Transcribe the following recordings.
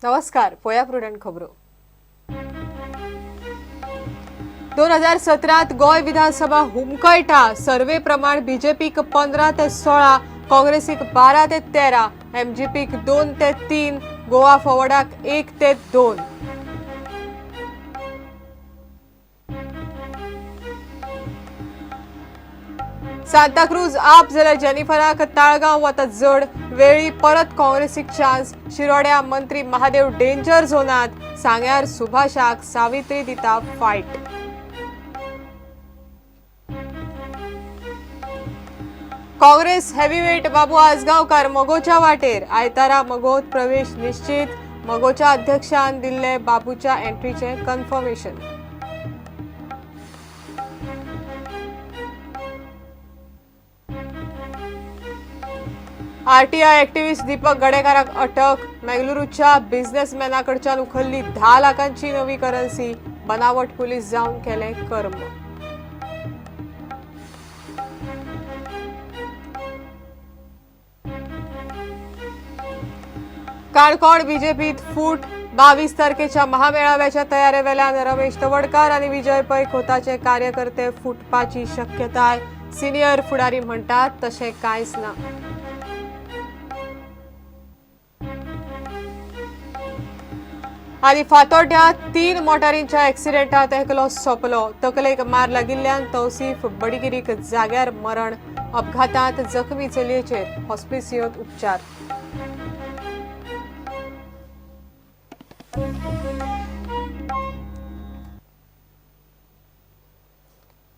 नमस्कार, पळया प्रुडंट खबरो. 2017त गोंय विधानसभा हुमकळटा. सर्वे प्रमाण बीजेपीक 15 ते 16, काँग्रेसीक 12 ते 13, एमजीपीक 2 ते 3, गोवा फॉरवर्डाक 1 ते 2. सांताक्रूज आप जाल्यार जेनिफराक ताळगांव वता जड. वेळी परत काँग्रेसीक चान्स. शिरोड्या मंत्री महादेव डेंजर झोनात. सांग्यार सुभाषाक सावित्री दिता फायट. काँग्रेस हेवीवेट बाबू आजगांवकार मगोच्या वाटेर. आयतारा मगोत प्रवेश निश्चित. मगोच्या अध्यक्षान दिल्ले बाबूच्या एंट्रीचे कन्फर्मेशन. आरटीआय ऍक्टिव्हिस्ट दीपक गडेकाराक अटक. मेंगलुरूच्या बिझनेसमॅना कडच्यान उखल्ली 10 लाखांची नवी करन्सी. बनावट पोलीस जावन केलें कर्म. काणकोण बीजेपीत फूट. 22 तारखेच्या महामेळाव्याच्या तयारेवेल्यान रमेश तवडकार आनी विजय पै खोताचे कार्यकर्ते फुटपाची शक्यताय. सिनियर फुडारी म्हणटात तशें कांयच ना. आनी फातोड्ड्यां 3 मोटारींच्या एक्सिडेंटात एकलो सोंपलो. तकलेक मार लागिल्ल्यान तौसीफ बडगिरीक जाग्यार मरण. अपघातांत जखमी चलयेचेर हॉस्पिसियोत उपचार.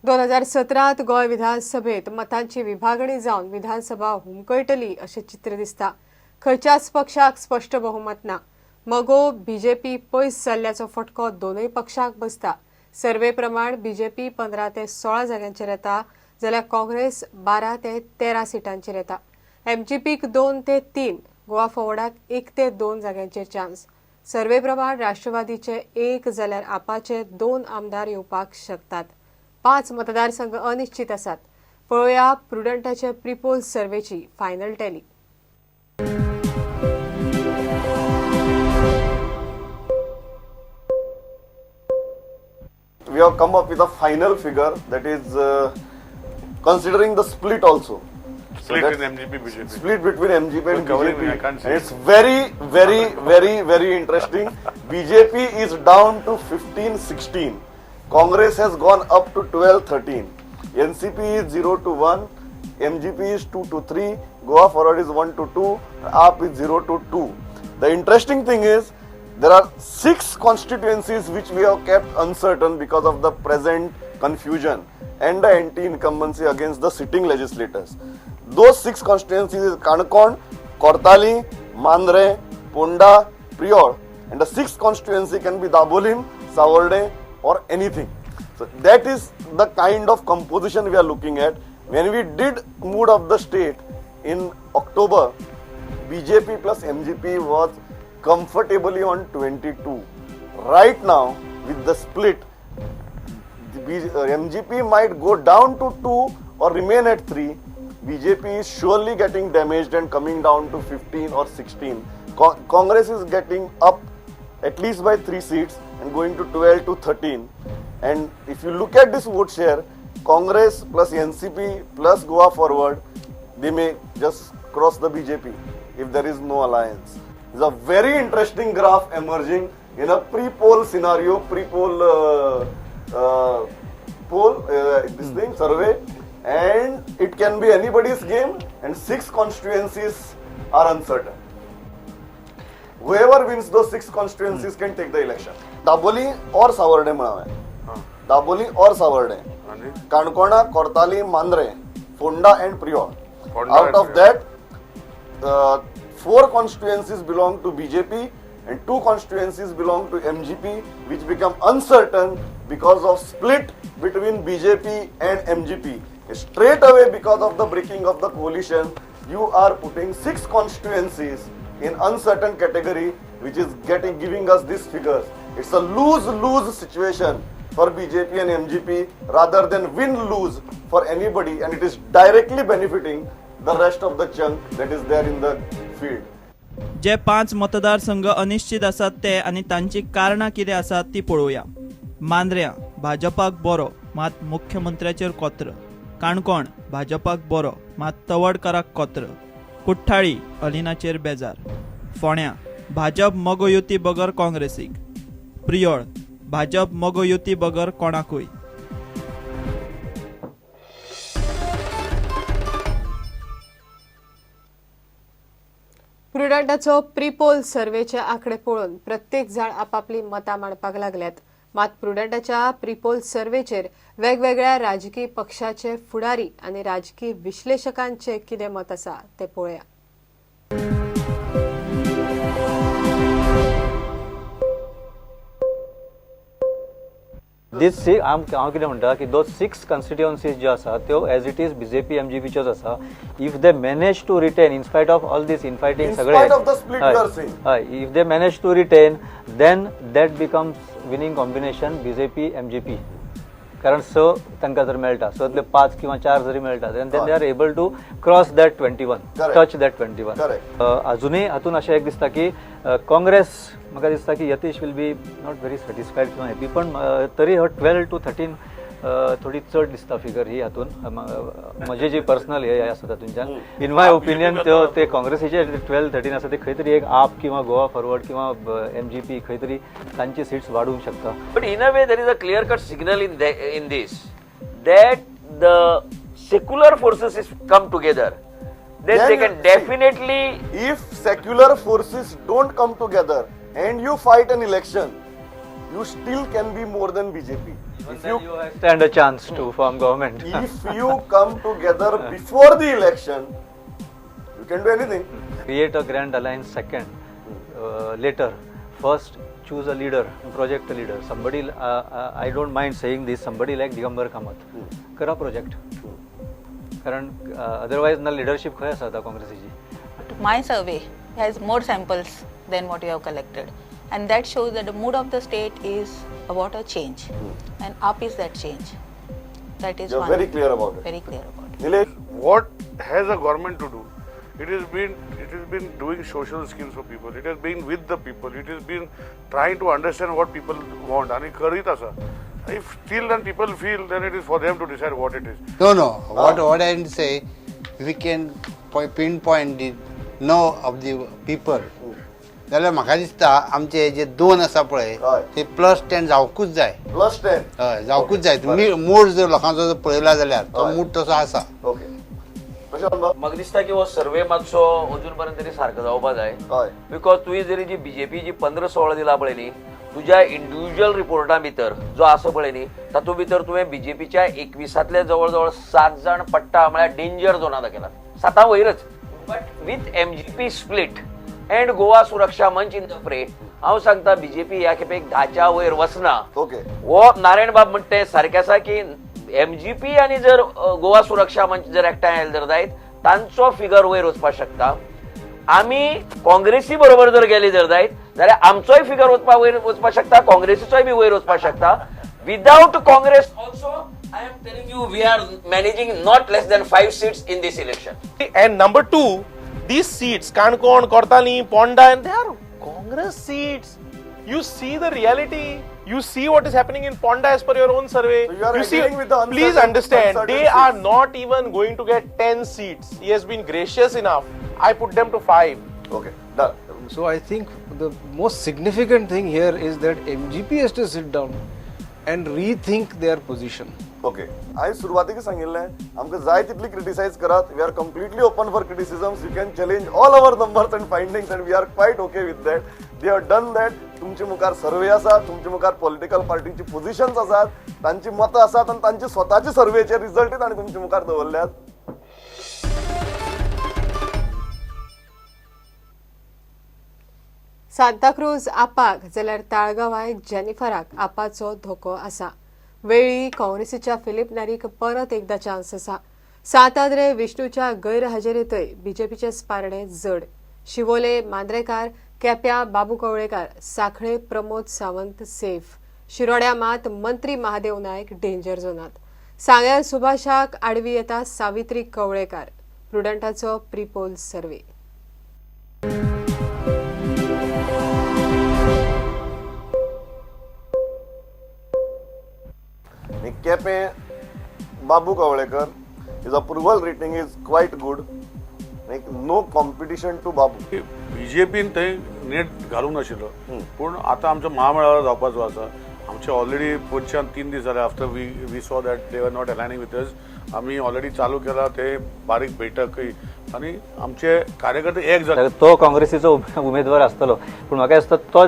2017त गोंय विधानसभेत मतांची विभागणी जावन विधानसभा हुमकळटली अशें चित्र दिसता. खंयच्याच पक्षाक स्पश्ट बहुमत ना. मगो बीजेपी पयस जाल्ल्याचो फटको दोनूय पक्षांक बसता. सर्वे प्रमाण बीजेपी 15 ते 16 जाग्यांचेर येता जाल्यार काँग्रेस 12 ते 13 सिटांचेर येता. एमजीपीक 2 ते 3, गोवा फॉरवर्डाक 1 ते 2 जाग्यांचेर चान्स. सर्वे प्रमाण राष्ट्रवादीचे 1 जाल्यार आपाचे 2 आमदार येवपाक शकतात. 5 मतदारसंघ अनिश्चित आसात. पळोवया प्रुडंटाचे प्रिपोल सर्वेची final tally. We have come up with a final figure that is considering the split also. Split so in MGP BJP. Split between MGP and You're covering BJP. Me, I can't see. And it's very, very, very, very interesting. BJP is down to 15-16. Congress has gone up to 12-13. NCP is 0-1. MGP is 2-3. Goa Forward is 1-2. AAP is 0-2. The interesting thing is there are 6 constituencies which we have kept uncertain because of the present confusion and the anti-incumbency against the sitting legislators. Those 6 constituencies is Canacona, Cortalim, Mandrem, Ponda, Priol, and the 6th constituency can be Dabolim, Savorde or anything. So that is the kind of composition we are looking at. When we did mood of the state in October, BJP plus MGP was comfortably on 22. Right now, with the split, the MGP might go down to 2 or remain at 3. BJP is surely getting damaged and coming down to 15 or 16. Congress is getting up at least by 3 seats and going to 12 to 13. And if you look at this vote share, Congress plus NCP plus Goa Forward, they may just cross the BJP if there is no alliance. There's a very interesting graph emerging in a pre-poll scenario, pre-poll poll, this thing, survey, and it can be anybody's game, and 6 constituencies are uncertain. Whoever wins those 6 constituencies can take the election. Dabolim or Savorde म्हणावे. Dabolim or Savorde. Canacona, Cortalim, Mandrem, Ponda and Priol. Out of that, 4 constituencies belong to BJP and 2 constituencies belong to MGP, which become uncertain because of split between BJP and MGP. Straight away, because of the breaking of the coalition, you are putting 6 constituencies in uncertain category, which is giving us these figures. It's a lose-lose situation for BJP and MGP rather than win-lose for anybody, and it is directly benefiting the rest of the chunk that is there in the field. जे 5 मतदारसंघ अनिश्चित आसात ते आनी तांची कारणां कितें आसात ती पळोवया. मांद्र्यां भाजपाक बरो मात मुख्यमंत्र्याचेर कोत्र, काणकोण भाजपाक बरो मात तवडकाराक कोत्र, कुठ्ठाळी अलिनाचेर बेजार, फोंड्यां भाजप मगो युती बगर काँग्रेसीक, प्रियोळ भाजप मगो युती बगर कोणाकूय. प्रुडंटाचो प्रीपोल सर्वेचे आंकडे पळोवन प्रत्येक जाण आपापली मतां मांडपाक लागल्यात. मात प्रुडंटाच्या प्रीपोल सर्वेचेर वेगवेगळ्या राजकी पक्षाचे फुडारी आनी राजकी विश्लेशकांचे कितें मत आसा तें पळोवया. दीस सी हांव कितें म्हणटा की those 6 constituencies ज्यो आसा त्यो as it is BJP एमजीपीच्योच आसा. If they manage to retain in spite of all this infighting सगळे, हय, if they manage to retain then that becomes winning combination BJP MGP. कारण 6 तांकां जर मेळटा, 6तले 5 किंवा 4 जरी मेळटा then they are able to cross that 21, touch that 21. अजुनूय हातून अशें एक दिसता की काँग्रेस म्हाका दिसता की Yatish will be not very satisfied किंवा हॅपी, पण तरी हो 12 to 13 थोडी चड दिसता फिगर ही हातून. म्हजी जी पर्सनल हे आसा तातूंच्यान इन my opinion त्यो ते काँग्रेसीचे 12-13 आसा ते खंय तरी एक आप किंवा गोवा फॉरवर्ड किंवा एमजीपी खंय तरी तांची सीट्स वाडूंक शकता. But in a way there is a clear cut signal in this that the secular forces is come together, then they can definitely. If secular forces don't come together and you fight an election, you still can be more than BJP. If you stand a chance to form government. If you come together before the election, you can do anything. Create a grand alliance second, later. First, choose a leader, project a leader. Somebody, I don't mind saying this, somebody like Digambar Kamat. Kara project. कारण otherwise na leadership खंय आसा आतां काँग्रेसीची. My survey has more samples than what you have collected. And that shows that the mood of the state is about a change, and up is that change. That is You're one. Very clear about it. Very clear about it. Nilesh, what has a government to do? It has been doing social schemes for people. It has been with the people. It has been trying to understand what people want. And karit asa. If still then people feel, then it is for them to decide what it is. No, no. What I say, we can pinpoint the no of the people. जाल्यार म्हाका दिसता आमचे जे 2 आसा पळय ते +10 जावकूच जाय. +10 हय, जावकूच जाय. मूड जर लोकांचो जर पळयला जाल्यार तो मूड तसो आसा. ओके, म्हाका दिसता की हो सर्वे मातसो अजून पर्यंत तरी सारको जावपा जाय. Because तुवें जरी जी बीजेपी जी 15-16 दिला पळय न्ही, तुज्या इंडिविज्युअल रिपोर्टा भितर जो आसा पळय न्ही तातूंत भितर तुवें बीजेपीच्या 21 जवळ जवळ 7 जाण पडटा, म्हळ्यार डेंजर झोना दाखयला, 7 वयरच. But with MGP split and Goa Suraksha Manch in the fray, हांव सांगता बीजेपी ह्या खेपेक 10च्या वयर वचना. ओके, हो नारायण बाब म्हणटा तें सारकें आसा की एमजीपी आनी जर गोवा सुरक्षा मंच जर एकठांय आयले जर जायत तांचो फिगर वयर वचपाक शकता. आमी काँग्रेसी बरोबर जर गेले जर जायत जाल्यार आमचोय फिगर वचपा वयर वचपाक शकता, काँग्रेसीचोय बी वयर वचपाक शकता. Without Congress also I am telling you we are managing not less than 5 seats in this election. And number 2, these seats, Canacona, Cortalim, Ponda, and they are Congress seats. You see the reality. You see what is happening in Ponda as per your own survey. So you are agreeing with the uncertain, please understand, they seats. Are not even going to get 10 seats. He has been gracious enough. I put them to 5. Okay, done. So I think the most significant thing here is that MGP has to sit down and rethink their position. Okay, हांवें सुरवातीक सांगिल्लें आमकां जाय तितली criticise करात. We are completely open for criticisms. You can challenge all our numbers and findings and we are quite okay with that. They have done that. तुमचे मुखार survey आसा, तुमचे मुखार पॉलिटिकल पार्टीची पोझिशन्स आसात, तांची मतां आसात आनी तांचे स्वताचे सर्वेचे रिजल्टूय तांणी तुमचे मुखार दवरल्यात. सांताक्रूज आपाक जाल्यार ताळगांवाय जेनिफराक आपाचो धोको आसा. वेळी काँग्रेसीच्या फिलीप नारीक परत एकदा चान्स आसा. सांताद्रे विष्णूच्या गैरहजेरेंतय बीजेपीचे स्पारणे जड. शिवोले मांद्रेकार, केप्यां बाबू कवळेकार, साखळे प्रमोद सावंत सेफ. शिरोड्या मात मंत्री महादेव नायक डेंजर झोनात. सांग्यार सुभाषाक आडवी येता सावित्री कवळेकार. प्रुडंटाचो prepoll survey. Quepem, Babu Kavlekar, his approval rating is quite good. Like no competition to Babu. बीजेपीन थंय नेट घालूंक नाशिल्लो, पूण आतां आमचो महामेळावो जावपाचो आसा. आमचे ऑलरेडी पोटच्यान 3 दीस जाले after we saw that they are not aligning with us. आमी ऑलरेडी चालू केला ते बारीक बैठक आनी आमचे कार्यकर्ते एक जाले. तो काँग्रेसीचो उमेदवार आसतलो, पूण म्हाका दिसता तो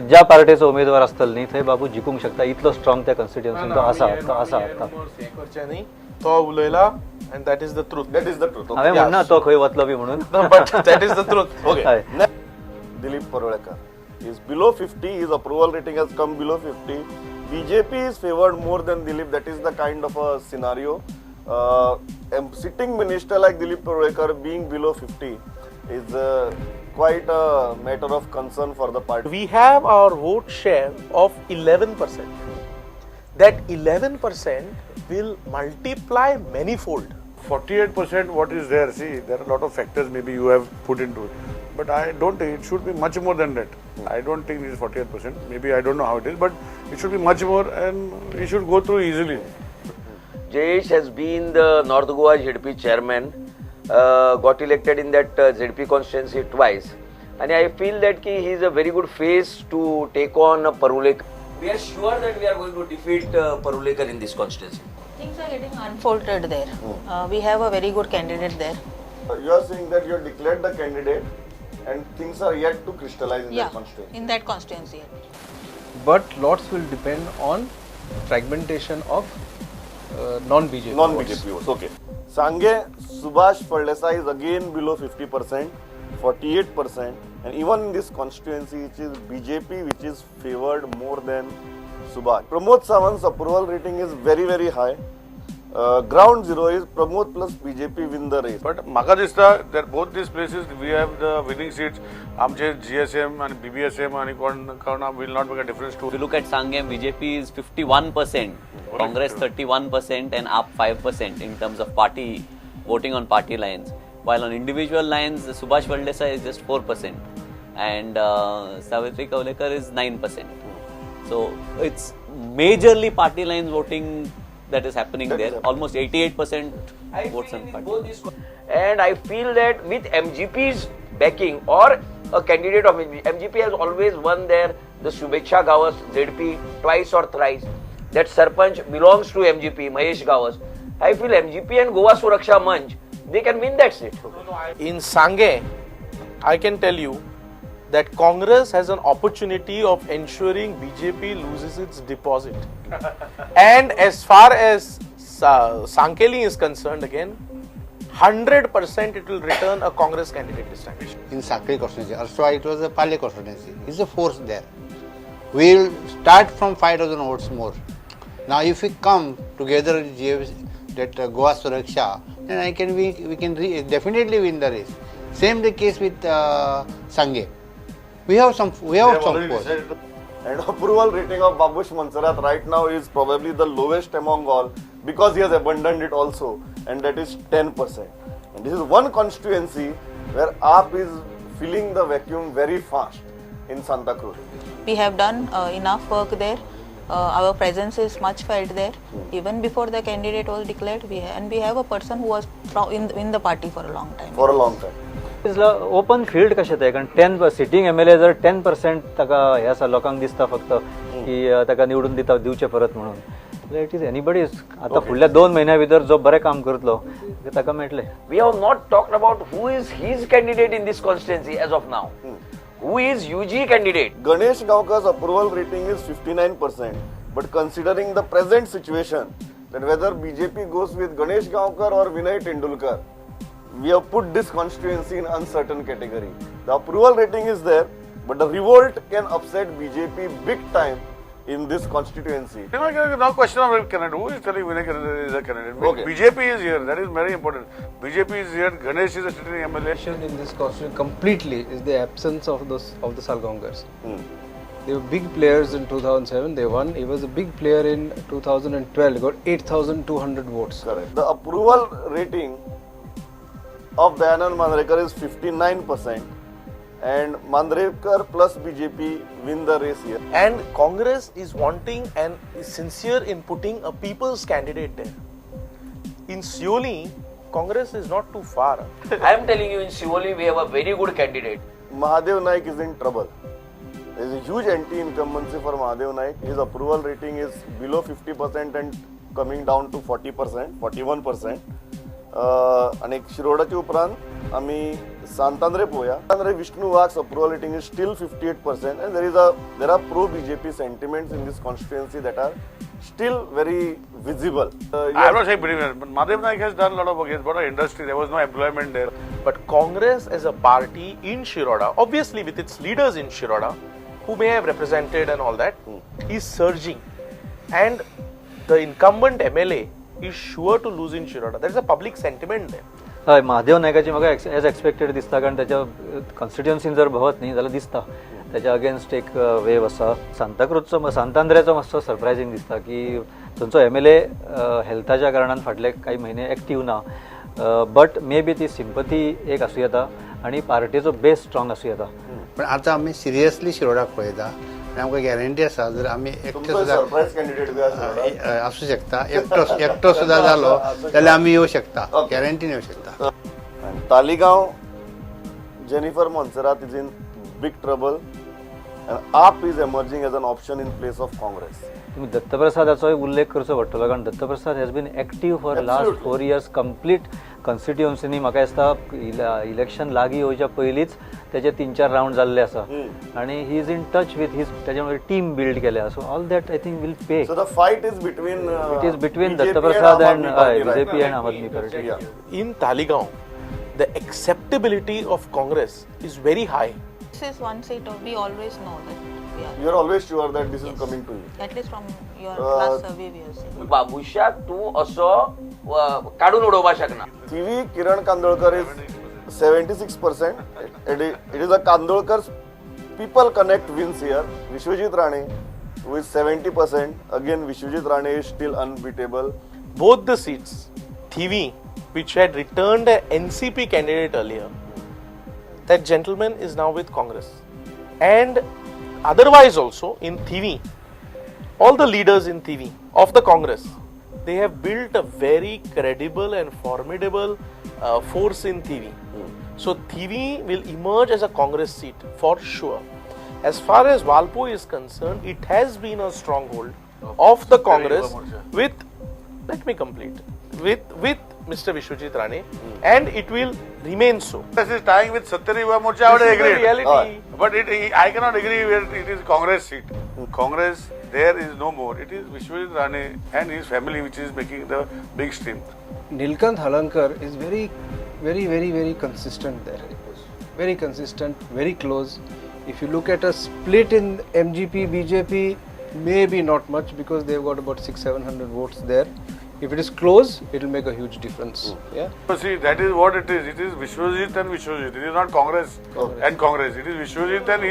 ज्या पार्टेचो उमेदवार आसतलो न्ही थंय बाबू जिखूंक शकता, इतलो स्ट्रॉंग त्या कॉन्स्टिट्युएन्सीन तो आसा, तो आसा आतां. हें करचें न्ही, तो उलयला and that is the truth. That is the truth. हांवें म्हणना तो खंय वतलो बी म्हणून, but that is the truth. Okay. Dilip Parulekar is below 50, his approval rating has come below 50. BJP is favored more than Dilip. That is the kind of a scenario. A sitting minister like Dilip Parulekar being below 50 is quite a matter of concern for the party. We have our vote share of 11%. That 11% will multiply manifold. 48% what is there, see, there are a lot of factors maybe you have put into it. But I don't think it should be much more than that. I don't think it is 48%. Maybe I don't know how it is, but it should be much more and it should go through easily. Jayesh has been the North Goa ZP chairman, got elected in that ZP constituency twice. And I feel that he is a very good face to take on Parulekar. We are sure that we are going to defeat Parulekar in this constituency. Things are getting unfolded there. We have a very good candidate there. You are saying that you have declared the candidate and things are yet to crystallize in that constituency. In that constituency. But lots will depend on fragmentation of non-BJP non-BJP votes. Okay. Sange, Subhash Phaldesai is again below 50%, 48%, and even in this constituency, which is BJP, which is favored more than Subhash. Pramod Sawant's approval rating is very, very high. Ground zero is Pramod plus BJP win the race. But म्हाका दिसता that both these places we have the winning seats. आमचे GSM and BBSM and कोण will not make a difference to. If you look at Sangem, BJP is 51%, Congress 31% and AAP 5% in terms of party voting on party lines. While on individual lines, Subhash Phaldesai is just 4% and Savitri Kavlekar is 9%. So it's majorly party lines voting that is happening there. Almost 88% votes on party. And I feel that with MGP's backing or a candidate of MGP, MGP has always won there, the Shubhecha Gawas, ZP, twice or thrice. That Sarpanch belongs to MGP, Mahesh Gawas. I feel MGP and Goa Suraksha Manch, they can win that seat. In Sange, I can tell you that Congress has an opportunity of ensuring BJP loses its deposit. And as far as Sankeli is concerned, again, 100% it will return a Congress candidate this time. In Sakri constituency, also it was a Pale constituency. It's a force there. We will start from 5,000 votes more. Now, if we come together with that Goa Suraksha, then we can definitely win the race. Same the case with Sange. We have some force. And approval rating of Babush Monserrate right now is probably the lowest among all because he has abandoned it also, and that is 10%. And this is one constituency where AAP is filling the vacuum very fast in Santa Cruz. We have done enough work there. Our presence is much felt there. Even before the candidate was declared, we have a person who was in the party for a long time. For a long time. Open field कशें तें, कारण 10 sitting MLA जर 10% ताका हें आसा, लोकांक दिसता फक्त की ताका निवडून दिता दिवचें परत म्हणून, it is anybody's. आतां फुडल्या 2 म्हयन्या भितर जो बरें काम करतलो ताका मेळटलें. We have not talked about who is his candidate in this constituency as of now. Who is UG candidate? Ganesh Gaonkar's approval rating is 59%, but considering the present situation, that whether BJP goes with Ganesh Gaonkar or Vinay Tendulkar, we have put this constituency in uncertain category. The approval rating is there, but the revolt can upset BJP big time in this constituency. No question of candidate. Who is telling Vinay is a candidate? Okay. BJP is here. That is very important. BJP is here. Ganesh is a sitting MLA. In this constituency completely is the absence of the Salgaonkars. They were big players in 2007. They won. He was a big player in 2012. He got 8,200 votes. Correct. The approval rating of Dayanand Manjrekar is 59%, And Mandrekar plus BJP win the race here. And Congress is wanting and is sincere in putting a people's candidate there. In Siolim, Congress is not too far. I am telling you, in Siolim we have a very good candidate. Mahadev Naik is in trouble. There is a huge anti-incumbency for Mahadev Naik. His approval rating is below 50% and coming down to 40%, 41%. आणि शिरोडाच्या उपरांत आमी सांतांद्रे पळोवया. Santandrem Vishnu Wagh's approval rating is still 58% and there are pro BJP sentiments in this constituency that are still very visible. I am not saying but Mahadev Naik has done a lot of work. He has brought an industry. There was no employment there. But Congress as a party in Shiroda, obviously with its leaders in Shiroda, who may have represented and all that, is surging. And the incumbent MLA is sure to lose in Shiroda. There is a public sentiment there. हय, महादेव नायकाची म्हाका as expected दिसता, कारण त्याच्या कॉन्स्टिट्युएन्सीन जर भोंवत न्ही जाल्यार दिसता त्याच्या अगेन्स्ट एक वेव आसा. सांताक्रूजचो सांतांद्र्याचो मातसो सरप्रायझींग दिसता की थंयचो MLA हेल्थाच्या कारणान फाटले कांय म्हयने एक्टीव ना, बट मे बी ती सिंपथी एक आसूं येता आनी पार्टीचो बेस स्ट्रॉंग आसूं येता. पण आतां आमी सिरियसली शिरोडाक पळयता आनी आमकां गॅरंटी आसा जर आमी एकटे सुद्दां आसूं शकता, एकटो सुद्दां जालो जाल्यार आमी येवं शकता, गॅरंटीन येवं शकता. Taleigao, Jennifer Monserrate is in big trouble and AAP is emerging as an option in place of Congress. तुम्ही दत्तप्रसादाचोय उल्लेख करचो पडटलो, कारण Dattaprasad has been active for last 4 years complete कॉन्स्टिट्युएन्सीनी. म्हाका दिसता इलेक्शन लागीं येवच्या पयलींच तेचे 3-4 रावंड जाल्ले आसा आनी he is in touch with his, तेच्या टीम बिल्ड केल्या. So all that I think will pay. So the fight is between it is between Dattaprasad and BJP and Aam Aadmi Party. In Taleigao the acceptability of Congress is very high. This is one seat we always know that we are. You are always sure that this is coming to you. At least from your last survey we have seen. बाबुशाक तू असो काडून उडोवपाक शकना. TV Kiran Kandolkar is 76%. It is a Kandolkar's people connect wins here. Vishwajit Rane who is 70%. Again Vishwajit Rane is still unbeatable. Both the seats, TV, which had returned a NCP candidate earlier, that gentleman is now with Congress. And otherwise also in TV, all the leaders in TV of the Congress, they have built a very credible and formidable force in TV. So TV will emerge as a Congress seat for sure. As far as Valpo is concerned, it has been a stronghold of the Congress with, let me complete, with Mr. Vishwajit Rane, and it will remain so. This is tying with Sattari Yuva Morcha, I would agree. Reality. But I cannot agree where it is Congress seat. Congress, there is no more. It is Vishwajit Rane and his family which is making the big stream. Nilkanth Halankar is very, very, very, very consistent there. Very consistent, very close. If you look at a split in MGP, BJP, maybe not much because they've got about 600-700 votes there. If it is close, it will make a huge difference. Yeah. See, that is what it is. It is Vishwajit and Vishwajit. It is not Congress and Congress. It is Vishwajit and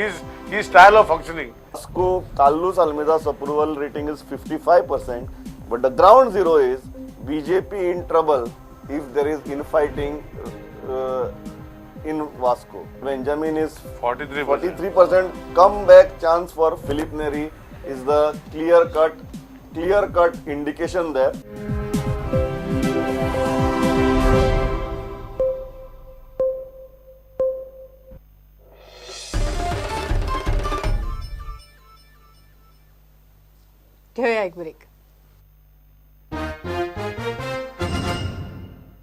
his style of functioning. Vasco, Carlos Almeida's approval rating is 55%, but the ground zero is BJP in trouble if there is infighting in Vasco. Benjamin is 43%. Comeback chance for Philip Neri is the clear cut indication there. घेऊया एक break.